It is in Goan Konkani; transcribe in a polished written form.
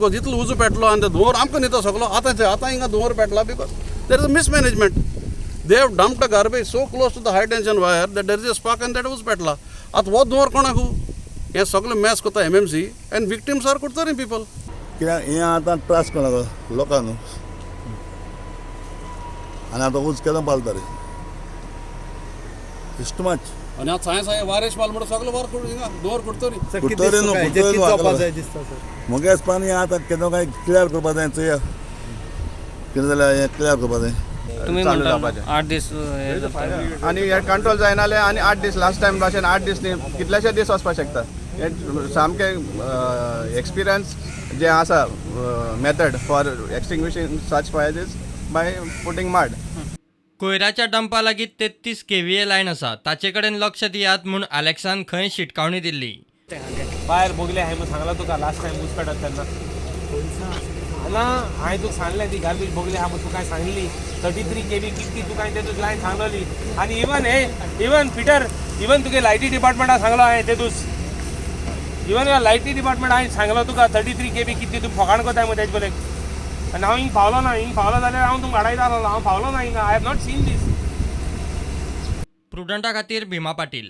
Because इतलो उजो पेटलो आनी ते धुंवर आमकां न्हितो सगलो. आतां आतां हिंगा धुंवर पेटला because there is a mismanagement. They have dumped a garbage so close to the high tension wire that there is a spark and that उज पेटला. आतां हो धुंवर कोणाक? हें सगळें मॅस करता MMC and victims are Curtorim people. कित्याक हें आतां त्रास कोणाक? लोकांक न्हू. आनी आतां उज केन्ना पालता रे? It's too much. आनी आतां सायें सायें वारेश माल म्हणून सगळें वार हिंगा धुंवर कुडतरी. कुडतरी न्हू, कुडतरी न्हू. मुगे पाणी आतां केन्ना काय क्लियर करपा जाय. चोया कितें जाल्यार हें क्लियर करपा जाय. तुम्ही चालू म्हणता जावपाचें. 8 दीस हे जाता. आनी हे कंट्रोल जायना जाल्यार आनी 8 दीस, लास्ट टायम भाशेन 8 दीस न्ही, कितलेशे दीस वचपाक शकता. हे सामकें एक्सपिरियन्स जे आसा method for extinguishing such fires is by putting mud. कोयराच्या Dampa लागीं 33 केव्हीए लायन आसा, ताचे कडेन लक्ष दियात म्हूण आलेक्सान खंय शिटकावणी दिल्ली. वायर बोगले हांवें सांगला तुका लास्ट टायम ऊस पेटत तेन्ना ना हांवें तुका सांगलें ती गार्बेज बोगले आहा म्हूण. तुका हांवें सांगली 33 केवी कितकी. तुका हांवें तेतूच लायन सांगलोली. आनी इवन हे इवन पिटर, इवन तुगे लायटी डिपार्टमेंटा सांगलो हांवें तेतूच. इवन लायटी डिपार्टमेंट हांवें सांगलो तुका 33 केवी कितली. तूं फकाण कोताय मग तेजे पयले. आनी हांव हिंग पावलो ना. हिंग पावलो जाल्यार हांव तुमकां हाडायता आसलो. हांव पावलो ना हिंगा. I have not seen this. प्रुडंटा खातीर भीमा पाटील.